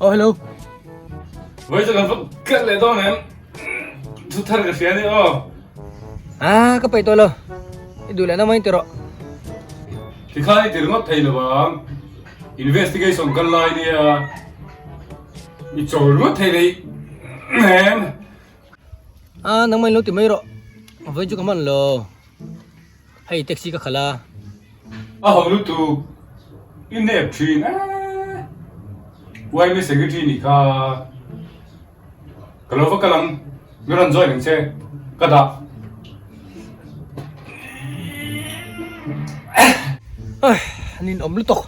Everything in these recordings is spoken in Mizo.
Oh hello. Voi chu kan va kal leh dawn em? Thu thar ka hria ni aw. Ah ka peih tawh lo. I duh leh na mai ti rawh. Tikhan i ti ringawt thei lo ang. Investigation kal lai nia. I chawl ringawt thei leh em? Ah nangmah in lo ti mai rawh. Vawiin chu ka hman lo. Hei taxi ka khalh a. A ho lutuk i nep thin e. YMA secretary nih kha ka lo va kal ang mi rawn join ang che ka dah. An inawm lutuk.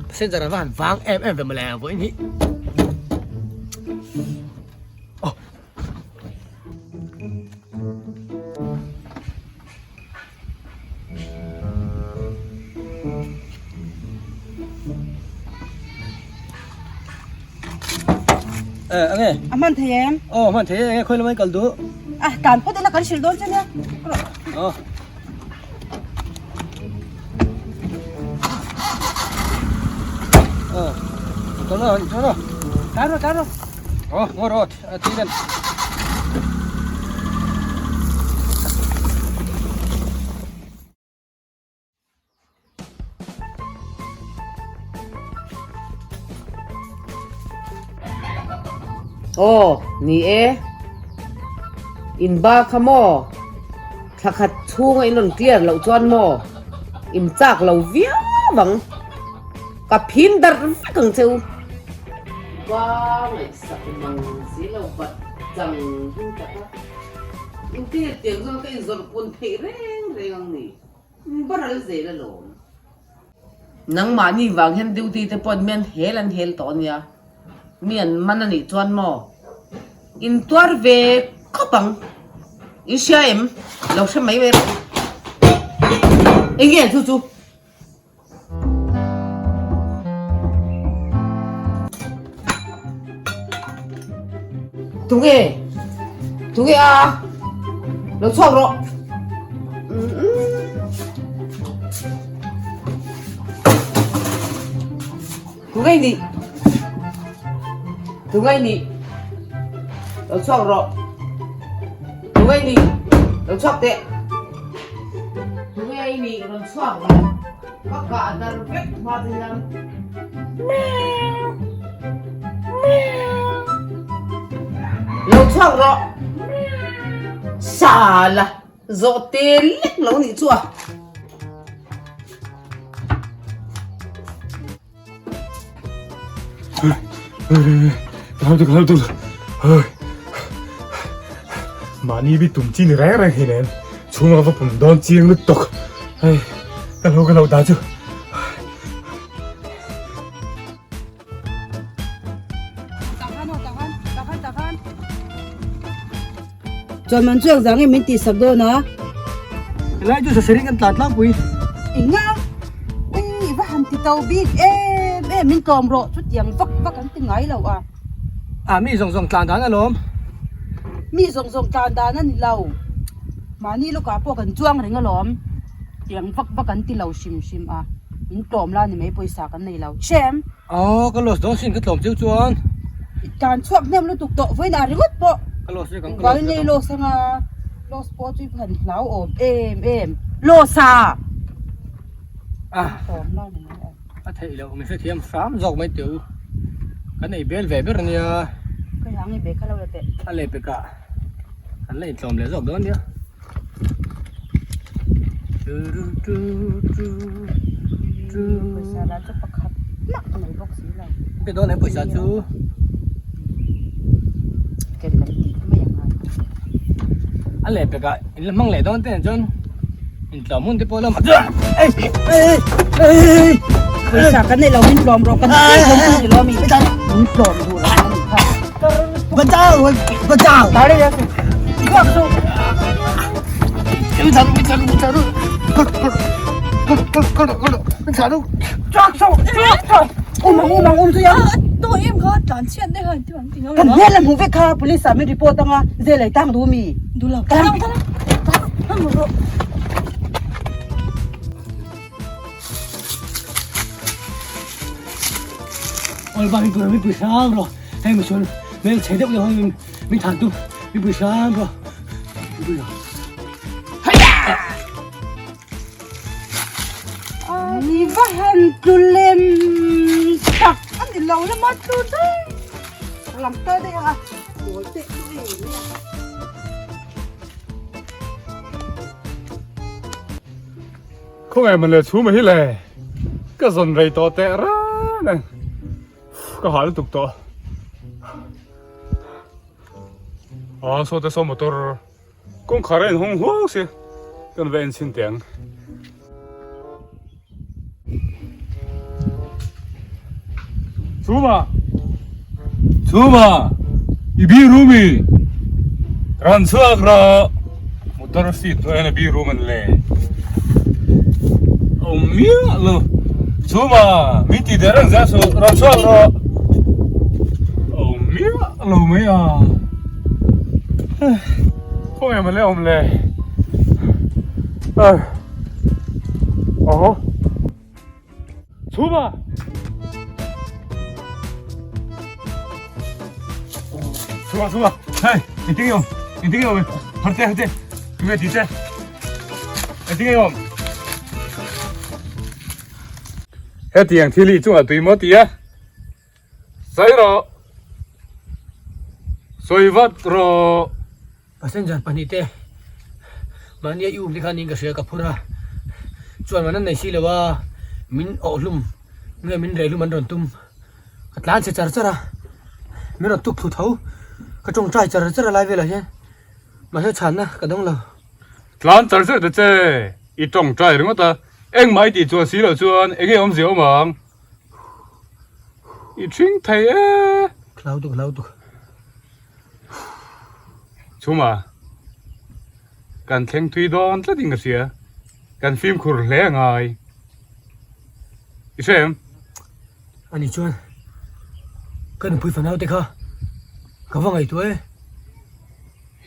Passenger an va han vang em em ve mawle vawiin hi. Oh. Eh, ange. A man thei em? Oh, man thei e, khoi lamai kal du. Ah, tan phot ila kan hril dawn che nia. Oh. Oh. Tolo, tolo. Taro, taro. Oh, ngor ot, ti den. Aw, ni e. In ba kha maw? Thla khat chhunga in rawn clear loh chuan maw? In chak lo viau ang. Ka phin darh vek ang che u. Ba ngaihsak mang si lo bat chang hing tak a. Intir tiang chuan ka inzawrh pun theih reng reng ang ni. Baral zel alawm. Nangmahni vang hian duty te pawhin mi an hel an hel tawh ania. Mi an man anih chuan maw intuar ve khawp ang. I hria em? Lo hre mai mai rawh. Enge chu chu? Tunge? Tunge a? Lo chhuak rawh. Tunge ni? Tunge ni? Lo chhuak rawh. Tunge ni? Lo chhuak teh. Tunge ni rawn chhuak rawh. Ka kah dar vek hma te hian. Lo chhuak rawh. Sala zawh te lek lo nih chu a. Ka hlau tuk ka hlau tuk Mahni bi tum chi ni reng reng hi nen chhunga va pum dawn chiang lutuk hei ka hlau ka hlau ta chu. Chuan man chuak zang in min tih sak dawn a. Helai chu sasering kan tlan tlangpui. Enga? Ui i va han ti to bik em em min tlawm rawh chutiang vak vak an ti ngai lo a. A mi zawng zawng tlan dan alawm. Mi zawng zawng tlan dan a ni lo. Mahni lawkah pawh kan chuang reng alawm. Tiang vak vak an ti lo hrim hrim a. Min tlawm la ni mai pawisa kan nei lo. Hrem! Aw ka loss dawn sin ka tlawm chiu chuan. I tlan chhuak hnem lutuk tawh vawiinah ringawt pawh. Ka loss vek ang ka loss vek ang. Engvangin nge loss anga loss pawh chu i han hlau awm em em. Loss a! Ah a theih loh min hrethiam hram zawk mai teh u. Kan ei bel ve ber ania. Ka hang i bag kha lo la teh. A leh pekah kan la intlawm leh zawk dawn nia. Pawisa lah chu pakhat hlak a nei bawk si lo. Pe dawn em pawisa chu? Ken kan tih mai ang a. A leh pekah in la hmang leh dawn te chuan in tlawm hun te pawh lamah chuan ei ei ei Pawisa kan nei lo min tlawm rawh kan tih hlawm a ni lo a mi min tlawm duh lo a nih kha. Bachao bachao. Tare ya su. Kuak su. Min thlah ru min thlah ru min thlah ru. Kal kal kal kal kal min thlah ru. Chuak chho chuak chho um ang um ang um zui ang. To em kha tlan chhiat daih kha ti ang ti ngam Kan hmel la hmuh vek kha police ah min report anga jail ah i tang duh mi. Duh lo. Tlang tlang tlang rawh. Awlba min pui min pui hram rawh hei misual hmel chhe deuh deuh ho min than tum min pui hram rawh min pui rawh. Ni va han tlu lem tak a ni lo lama tlu daih lam ta daih a mawl teh tlu em mai a. Khawngaih man le chhum a hi le ka zawn rei tawh teh ran a ka hah lutuk tawh a saw te saw motor kawngkhar a inhawng huau si kan va en chhin teh ang. Chhuma Chhuma i biru mi rawn chhuak rawh motor seat hnuai hian a biru man le a awm miah lo Chhuma min tih der ang zia suh rawn chhuak rawh a awm miah lo mai a khawnge mawle a awm le Aww. Chhuma! Chhuma, chhuma. Hey, engtin nge awm? Engtin nge awm? Har te, har te. Tunge ti che? Engtin nge awm? Hetiang thil hi chungah tui maw ti a? Sawi rawh. Sawi vat rawh. Passenger pahnihte mahnia i um te khan in ka hria ka phur a, chuan man an nei si lo a, min awh hlum nge min reh hlum an rawn tum, ka tlan chhe char char a, min rawn tuk thlu tho, ka tawngtai char char a lai velah hian mahse chhanna ka dawng lo. Tlan char char ta che, i tawngtai ringawt a, engmah i tih chuan si loh chuan enge awmzia awm ang? I thing thei e. Hlau tuk hlau tuk. Chhuma kan thleng thui dawn tlat in ka hria kan fimkhur hle a ngai i hre em? Ani chuan ka nupui fanau te kha ka va ngaihtuah e.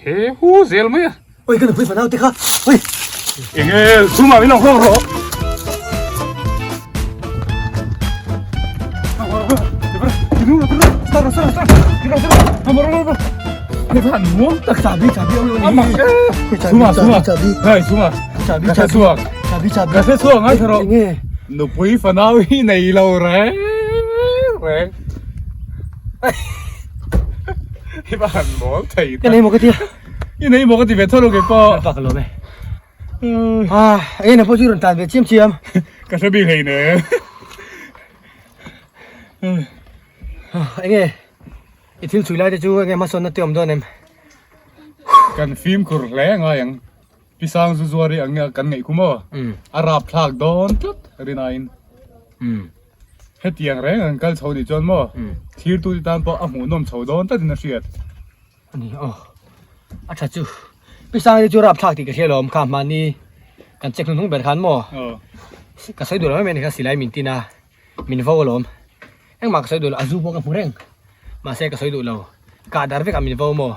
He hu zel mai a. Oi ka nupui fanau te kha oi. Enge chhuma min lo nghawng rawh. Nupui fanau hi nei lo reng reng. I va han mawl thei Ka nei maw ka tia. I nei maw ka ti ve tho lo kei pawh. Ka lo me. Ah, eng na pawh chu rawn tan ve chiam chiam. Ka hre bik hei ne. Enge i thil chhui lai te chu enge hmasawnna te awm dawn em? Kan fimkhur hle ngai ang. Pi Sang zu zuar hi ang nge kan ngaih khum aw. A rapthlak dawn tlat rinaiin. Hetiang reng an kal chho nih chuan maw thirtu te tan pawh a hmuhnawm chho dawn tlatin a hriat. A ni aw. A tha chu. Pi Sang hi chu rapthlak tih ka hria lawm kha mahni kan check hnuhnung ber khan maw ka sawi duh lo em em a ni kha silai min tin a min vo alawm. Engmah ka sawi duh lo a zu pawh ka hmu reng mahse ka sawi duh lo. Kah dar vekah min vo maw.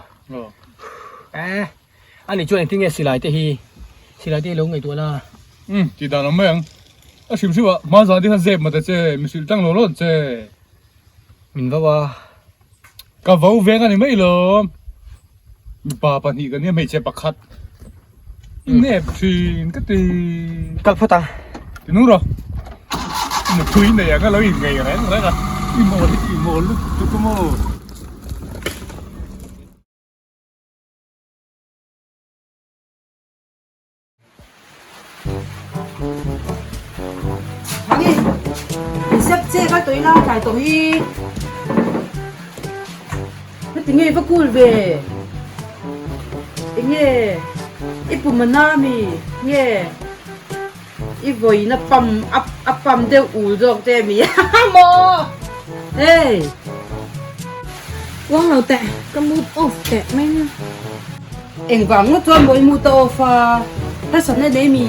Eh. A nih chuan engtin nge silai te hi silai te hi lo ngaihtuah la? Umm tih dan awm mai ang. A hrim hrim ah hma zan te khan zep mata che mi hrilh tang lo lawt che. Min vo a. Ka vo veng a ni mai lo. Mipa pahnih kan nia hmeichhe pakhat. Nep thin ka ti. Kal phawt ang. Ti nung rawh. Nupui nei ang a lo in ngei reng reng a. I mawl i mawl lutuk a maw. Mani, in sep che kal tawh ila tlai tawh hi. Heti nge va cool ve. Enge i pum a na mi nge i vawiin a pam a pam deuh ul zawk te mi maw hey. Uang lo teh, ka mood off teh mai nia. Engvang ngawt chuan maw i mood a off a, harsatna nei mi?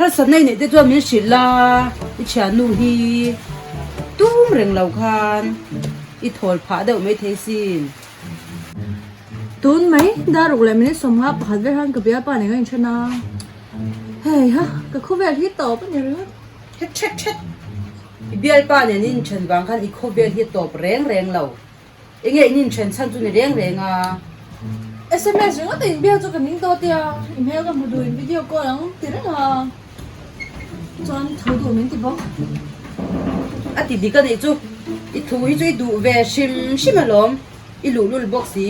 Harsatna i neih te chuan min hrilh la, i thiannu hi tum reng lo khan i thawl phah deuh maithei sin. Tun mai dar ruk leh minute 50 pakhat vel khan ka bialpa nen ka inthen a, hei ha ka khawvel hi tawp a ni ringawt. Het thet thet, i bialpa nen i inthen vang khan i khawvel hi a tawp reng reng lo. Enge in inthen chhan chu ni reng reng a. Sms ringawt a inbiak chu ka ning tawh tia, i hmel ka hmu duh in video call ang ti reng a, chuan tho duh min ti bawk. A ti dik a nih chu, i thu hi chu i duh ve hrim hrim alawm, i luhlul bawk si,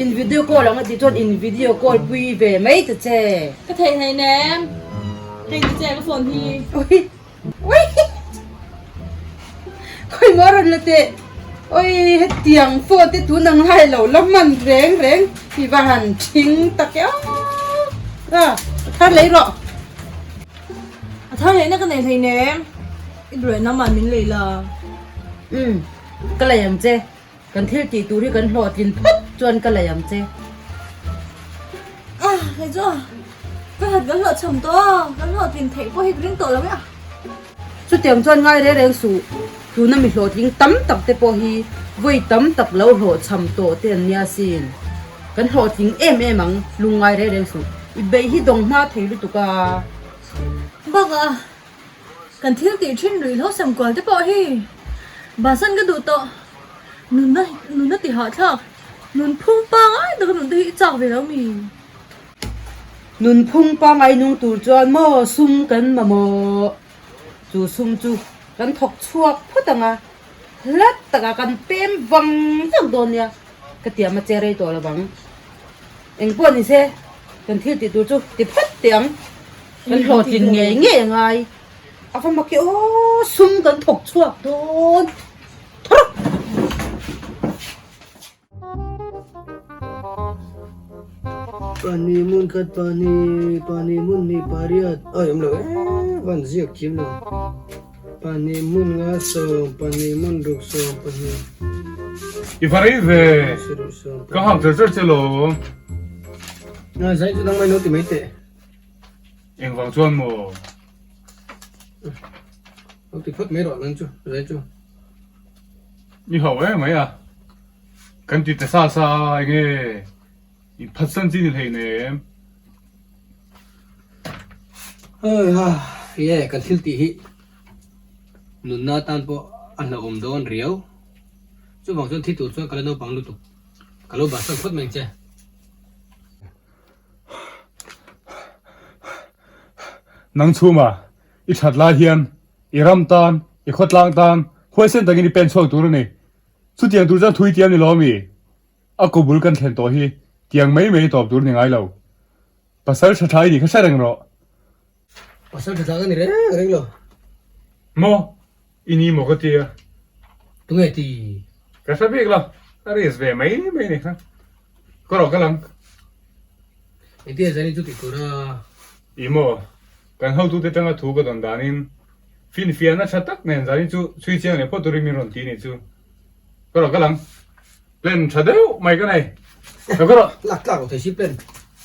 in video call ang a tih chuan in video call pui ve mai ta che. Ka theih hlein em, hei ni che ka phone hi. Ui. Ui! Khawi maw rawn la teh? Ui hetiang phone te tun ang lai lo la man reng reng i va han thing tak e aw! A thar lei rawh. A thar leina ka nei hleinem, i duh lehna man min lei la. Umm, ka lei ang che. Kan thil tih tur hi kan hlawhtlin phawt chuan ka lei ang che. Ah, hei chu ka hat kan hlawh chham tawh a, kan hlawhtlin theih pawh hi ka ring tawh lo e a. Chutiang chuan ngai reng reng suh, tuna mi hlawhtling tam tak te pawh hi vawi tam tak lo hlawhchham tawh te an nia sin. Kan hlawhtling em em ang, lung ngai reng reng suh. I beih hi dawng hma thei lutuk a. Bakah Kan thil tih thin ruih hlo sem kual te pawh hi bansan ka duh tawh. Nunna nunna ti hahthlak, nunphung pangai taka nun te hi i chak ve lo mi? Nunphung pangai nung tur chuan maw sum kan mamawh? Chu sum chu kan thawk chhuak phawt ang a, hlat takah kan pem vang vang dawn nia, ka tiam a che rei tawh lo vang. Engpawh ni se, kan thil tih tur chu ti phawt teh ang. Kan hlawhtlin ngei ngei a ngai. A va mak e aw, sum kan thawk chhuak dawn tharh. Pani hmun khat pani, pani hmun hnih pariat a awm lo e, van ziak thiam lo. Pani hmun nga sawm, pani hmun ruk sawm pahnih. I va rei ve, ka hang char char che lo. Zai chu dang mai lo ti mai teh. Engvang chuan maw? Lo ti phawt mai rawh nan chu, zai chu. I hauh em mai a, kan ti ta sa sa a enge in phatsan chi ni hlei nem. Hei ha, ye kan thil tih hi nunna atan pawh a hlauhawm dawn riau. Chuvang chuan thi tur chuan ka la naupang lutuk, ka lo bansan phawt mai ang che. Nang chhuma i that lai hian i ram tan, i khawtlang tan huaisen takin i pen chhuak tur a ni. Chutiang tur chuan thui tiam ni lo ami? A kawbul kan thlen tawh hi tiang mai mai tawp tur ni ngai lo. Pasal tha tha i nih kha hre reng rawh. Pasal tha tha ka ni reng reng lo. Maw? I ni maw ka ti a. Tunge ti? Ka hre bik lo, ka risk ve mai mai ni kha. Ka rawh ka lang. Engtin zan in chu tih tur a? I maw? Kan hotute tanga thu ka dawn danin finfiahna tha tak nen zan in chu chhui chiang leh phawt turin min rawn ti ni chu. Ka rawh ka lang. Plan tha deuh mai ka nei. Lo ka rawh. Lak tlak lo thei si plan.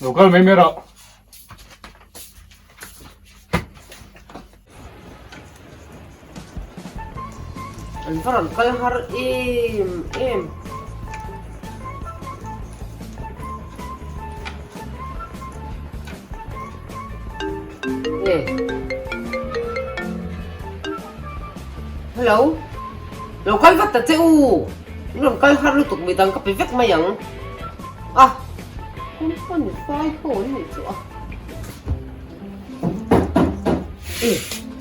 Lo kal mai mai rawh. An va rawn kal har em em. Nge. Hello. Lo kal vat ta che u. In rawn kal har lutuk midang ka pe vek mai ang. A. Company fai ho an nih chu a. E,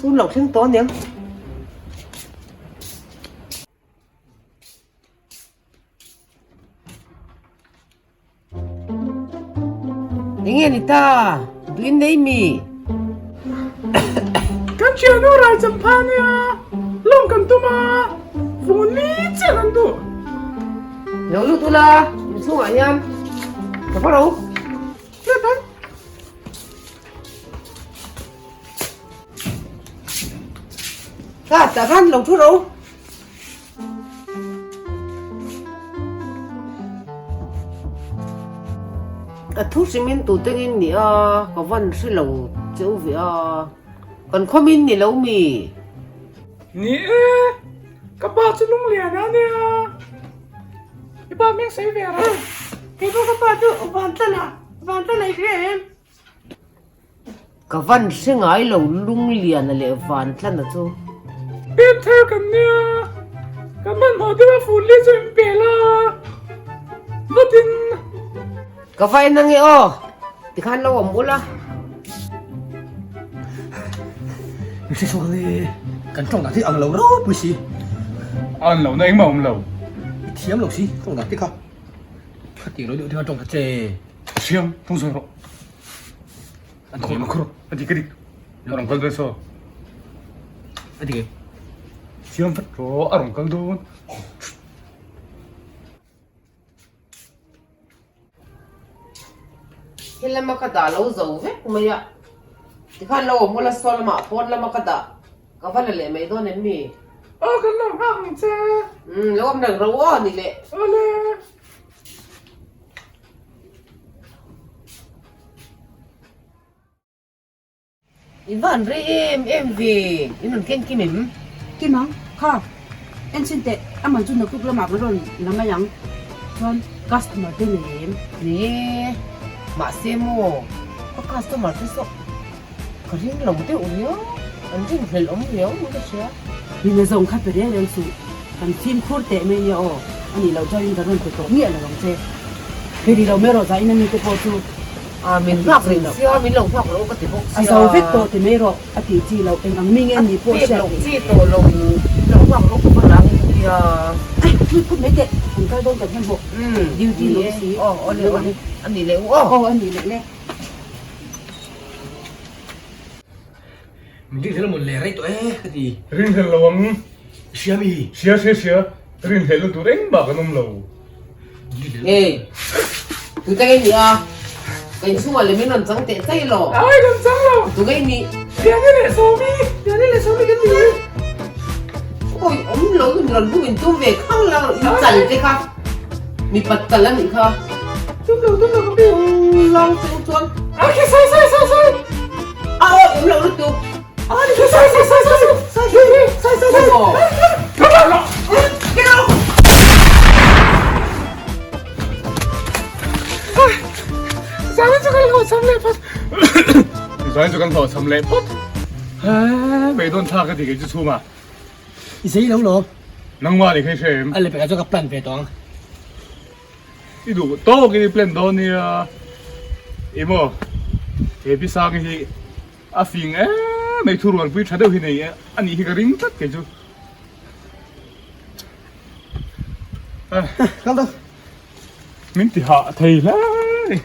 chu lo thleng tawh aniang. Enge ni ta? Duin nei mi? Kan thiannu rai champha nia, lawng kan tum a, vung li chiah kan duh. Lo lut ula, inchhungah hian ka va ro. Ka tah khan lo thu ro. A thu hrim in tu tengin nia ka van hre lo cheu ve a. Kan khawmin ni lo mi? Ni e, ka pa chu lunglian a nia. I pa hming sawi ve rawh. Kei pawh ka pa chu Vantlana, Vantlana i hria em? Ka van hre ngai lo Lungliana leh Vantlana chu. Pem thar kan nia, kan hmanhmawh deuh a fun li chu in pel a, vatin. Ka va en ange aw, tikhan lo awm ula. Mi hre chhuak hi kan tawng dan hi ang lo ropui si. A an lohna engmah awm lo. I thiam lo si tawng dan te kha. Khatiang lo deuh te khan tawng ta che. Thiam, tawng sawi rawh. A dik em? A dik a dik. A rawn kal dawn saw. A dik em? Thiam vat rawh, a rawn kal dawn. He lama ka dah lo zo vek mai a, tikhan lo awm ula saw lamah pawn lama ka dah ka va la leh mai dawn em mi? Aw kan lo nghak ang che. Umm lo awm reng ro aw ni leh. Awle. I van rei em em ve, in rawn ken kim em? Kim ang, kha en chhin teh, a man chu naktuk lamah kan rawn la mai ang, chuan customer te nei em? Nei e, mahse maw ka customer te saw ka ring lo deuh riau, an rinhlelh awm riau in ka hria. Nina zawng kha pe reng reng suh, kan fimkhur teh mai nia aw, a nih loh chuan in kan rawn pe tawh miah lo ang che. Pe rih lo mai rawh zain a mi te pawh chu. A min nghak reng sia, min lo nghak lo ka ti bawk sia. A zo vek tawh ti mai rawh, a tih chi loh, eng ang mi nge ni pawh hriat A pek loh chi tawh lo, min lo nghak lo ka va la ang ka tia. Ai, lut phut mai teh, kan kal dawn kan hmanhmawh duty lo si. Aw, aw le aw le, a nih leh u aw. Aw, a nih leh le. Min rinhlel a mawn le rei tawh e ka ti. Rinhlel lo ang. I hria mi? Hria hria hria, rinhlel na tur engmah kan awm lo. Hey, tu te nge ni a? Ka inchhungah leh min rawn chang teh chai lo. Ai rawn chang lo. Tu nge ni? Liani leh Sawmi, Liani leh Sawmi kan ni. Awi awm lo in rawn bum in tum ve khang lang in chal te kha. Mi pat chal a nih kha. Tum lo tum lo ka pi. Lang chung chuan. A khi sai sai sai sai. A awi awm lo lutuk. A khi sai sai sai sai sai sai sai sai. Get out! Zanin chu kan hlawh cham leh phawt. Zanin chu kan hlawh cham leh phawt. Beidawn thlak ka ti kei chu chhuma. I zei lo lo. Nangmah nih kha i hre em? A lepekah chuan ka plan ve tawh ang. I duh tawk in i plan dawn nia. I maw? He pi sang hi a fing em mai thu rualpui tha deuh hi nei a nih hi ka ring tlat kei chu. Kal dawn. Min ti hah thei hle a ni.